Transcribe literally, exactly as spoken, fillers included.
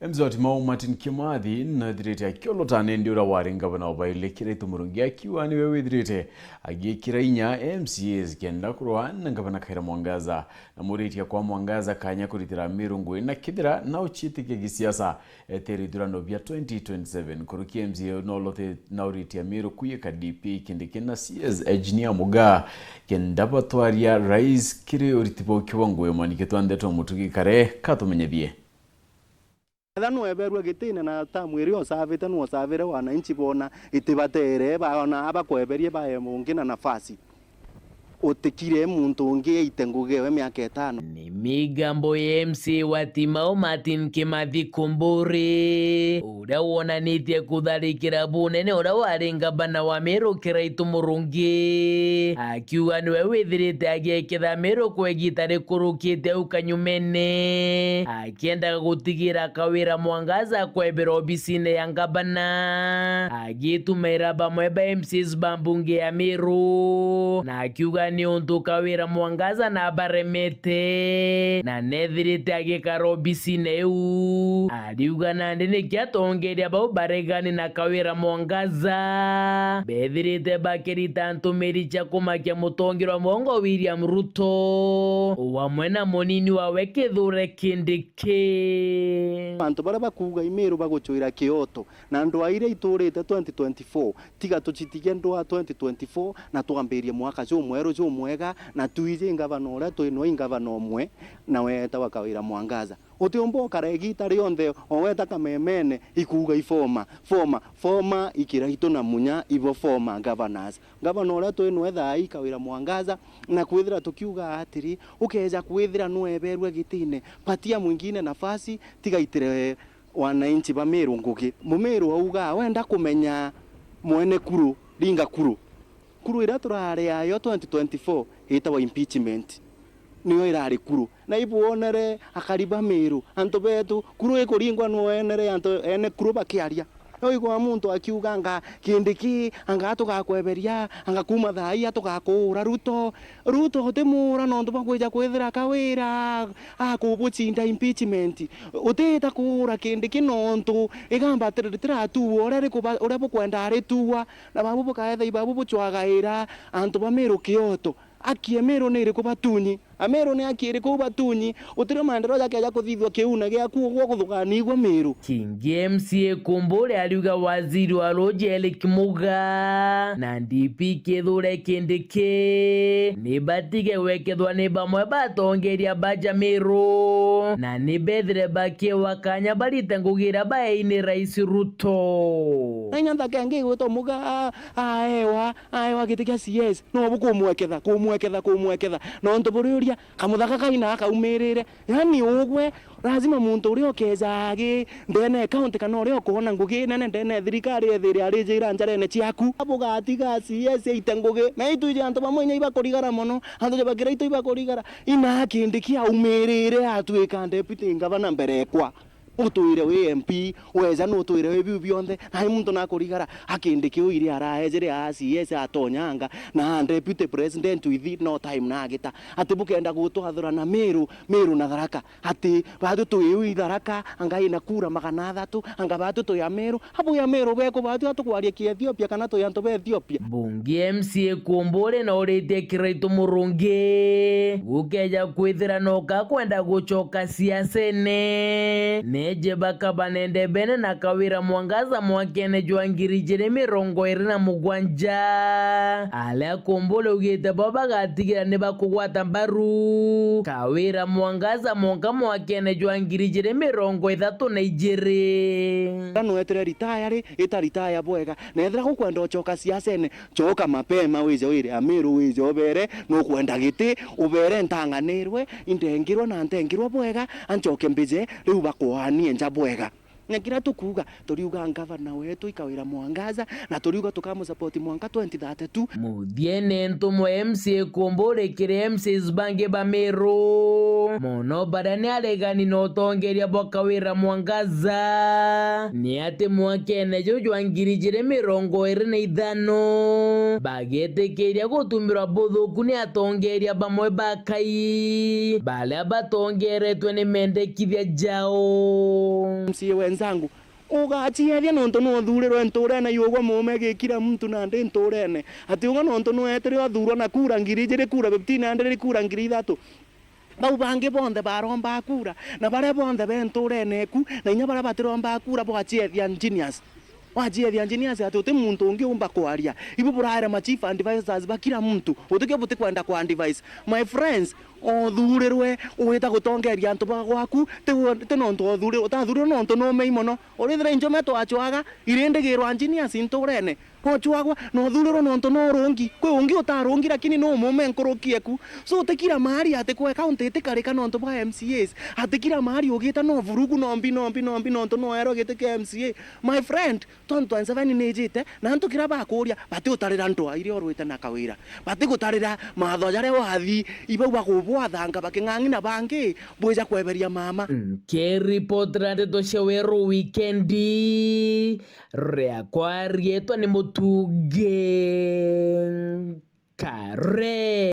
M C wa Timau Martin Kimathi nethirite akiolota nindi uria wari ngavana wa baili Kiraitu Murungi akiuga niwe withirite agikira inya M C As kenda kurwa na ngavana Kawira Mwangaza, na muritie kwa Mwangaza kanya kuritira Amiru ngugi na kethira na uciitikia gisiasa etere ithurano bia twenty twenty-seven. Nkuruki M C A uyu noolote na uritie Amiru kuyika D P Kindiki na C S Engineer Mugaa kenda batwaria rais kiri uriti bwa ukio bwa ngugi. Mwaniki twa ndeto Mutugi Kare katumenyethie. Etha nweberua gitine na tamu iria usavite, nwosavire wananchi bona itibatere, baona abakweberie bae mungi na nafasi. Utikire muntu ungi aite ngugi ewe miaka itano. Ni migambo ya M C A wa Timau Martin Kimathi Kumburi, uria wonanitie kutharikira bunene uria wari ngavana wa Meru Kiraitu Murungi, akiuga niwe withirite agieketha Meru kwa igita rikurukite au kanyumene, akiendaga gutigira Kawira Mwangaza kwebera obisine ya ngavana, agitumaira bamwe ba M C As ba mbunge ya Meru, na akiuga ni untu Kawira Mwangaza na baremete, na nethirite agikara obisine iu. Ariuga nandi niki atongeria bau baregani na Kawira Mwangaza bethirite bakirita ntumiri cia kumakia mutongerwa mwongo William Ruto, wamwe na munini wawe Kithure Kindiki. Antu baria bakuuga Imiru bagucwira kioto na ndwaa iria iturite twenty twenty-four, tiga tucitige ndwaa twenty twenty-four na twambirie mwaka jumweru jumwega, na twiji ngavana uria twi nwe i ngavana umwe, nawe eetawa Kawira Mwangaza. Utiumba ukara igiita rionthe o weta kamemene ikuuga i former, former, former i Kiraitu na Munya ibo former governors. Ngavana uria twi nwe thaa ii Kawira Mwangaza, na kwithira tukiuga atiri, ukeeja kwithira nweberua gitine, patia mwingine nafasi, tiga aitire wananchi ba Meru ngugi. Mumeru auga wenda kumenya mwene kuru, ringa kuru. Kuru iria turari ayo twenty twenty-four itagwa impeachment. Niyo irari kuru. Na ibwonere akari ba Meru, antu betu, kuru ikuringwa nwonere antu ene kuru bakiaria. Noigwa muntu akiuga anga Kindiki, anga tugakweberia, anga kuuma thaa ii tugakuura Ruto. Ruto utimuura nontu bwa kwija kwithira Kawira akubucinda impeachment. Utita kuura Kindiki nontu igamba atiri ritiratua uria rikuba-, uria bukwenda arituua. Na babu bukaetha ibabu bucwagaira antu ba Meru kioto. Aki ya Meru ni iriku batunyi? Ameru ni aki iriku batunyi? Utirio maendeleo jakeja kuthithua kiuna giaku ugwe ukuthuganigua Meru. Kingi M C A Kumburi ariuga waziri wa ruji Eric Muga na D P Kithure Kindiki ni batige gwekethwa ni bamwe batongeria ba ja Meru, na ni bethire bakiewa kanya barite ngugi iria baei ni Rais Ruto. Na inya nthaka ingi igwitwa Muga aewa, aewa giti kia C S, no bukumweketha, kumweketha, kumweketha. Nontu buriuria, kamuthaka kaina kaumirire. Yani ugwe, lazima muntu uria ukeja agi ndene ya county kana uria ukwona ngugi nene ndene ya thirikari ethire arijira njarene ciaku. Bugatiga C S aite ngugi. Na itwiji antu bamwe inya ibakurigara mono, antu ja Kiraitu ibakurigara. Ina Kindiki aumirire atuika deputy ngavana mbere ekwa. Utwire wi M P, weja nutwire wi biu bionthe, nai muntu nakurigara, a Kindiki uiri araejire a C S atonyanga, na a deputy president within no time nagita. Ati bukenda gutwathura na Meru, Meru na Tharaka. Ati batu twi wi Tharaka, anga ina kura magana athatu, anga batu twi a Meru, abu ya Meru beku batu atukwaria ki Ethiopia kana twi antu ba Ethiopia? Bungi M C A Kumburi na uritie Kiraitu Murungi, gukeja kwithira no kakwenda gucoka siasene, neje bakabane ndebene na Kawira Mwangaza mwakene jwa ngiri ijiri mirongo iri na mugwanja, aria Kumburi ugite bo bagatigira ni bakugwata mbaru Kawira Mwangaza monka mwakene jwa ngiri ijiri mirongo ithatu na ijiri. Nwetere ritaya ri, ita ritaya bwega, na ethira gukwenda ucoka siasene, coka mapema wije wire Amiru, wije ubere nukwenda giti, ubere ntang'anirwe, indengirwe na ntengirwe bwega, ancoke mbije, riu bakwaanie nja bwega. Na kiria tukuuga, turiuga ngavana wetu i Kawira Mwangaza, na turiuga tukamusupport mwanka twenty thirty-two. Muthiene, ntumwa M C A Kumburi kiri M C As bangi ba Meru, mono baria ni aregani na utongeria bwa Kawira Mwangaza, ni ati mwakene juu jwa ngiri ijiri mirongo iri na ithano, bagetikiria gutumirwa buthuku ni atongeria bamwe ba kai, baria batongeretwe ni mendekithia jao. M C A wenzangu, ugaciethia nontu nuthurirwe nturene yugwa muume gi kila mtu nandi nturene. Ati ugwe nontu nuetire uthurwa na kura ngiri ijiri, kura fifteen hundred, kura ngiri ithatu. Bau bangi bonthe baromba kura, na baria bonthe be nturene eku, na inya baria batiromba kura, bwaciethia engineers. Waciethia engineers ati uti muntu ungi umba kwaria. Ibu buraere ma chief advisors ba kila mtu. Utikio butikwenda kwa advise. My friends, uthurirwe, wita gutongeria antu ba gwaku, ti we-, ti nontu uthurirwe, utathurirwe nontu numei mono. Urithire injome twachwaga, irindigirwa engineers nturene. Bochwagwa, na uthurirwe nontu no urungi. Kwi ungi utarungi, lakini no umume nkuruki eku. So, utikira mahali ati kwe county itikarika nontu bwa M C As. Ati kira mahali ugita no vurugu, no mbi, no mbi, no mbi, nontu no erwa giti kia M C A. My friend, twenty twenty-seven ni ijite, na antu kira bakuria, bati utarira ndwa iria urwite na Kawira. Bati gutarira maatho jaria wathi, ibau bakubwathanga baking'ang'i na bangi, bwija kweberia mama. Nkiripotera ndeto cia Weru Wikendi, riakwa riitwa ni Mutungi Kare.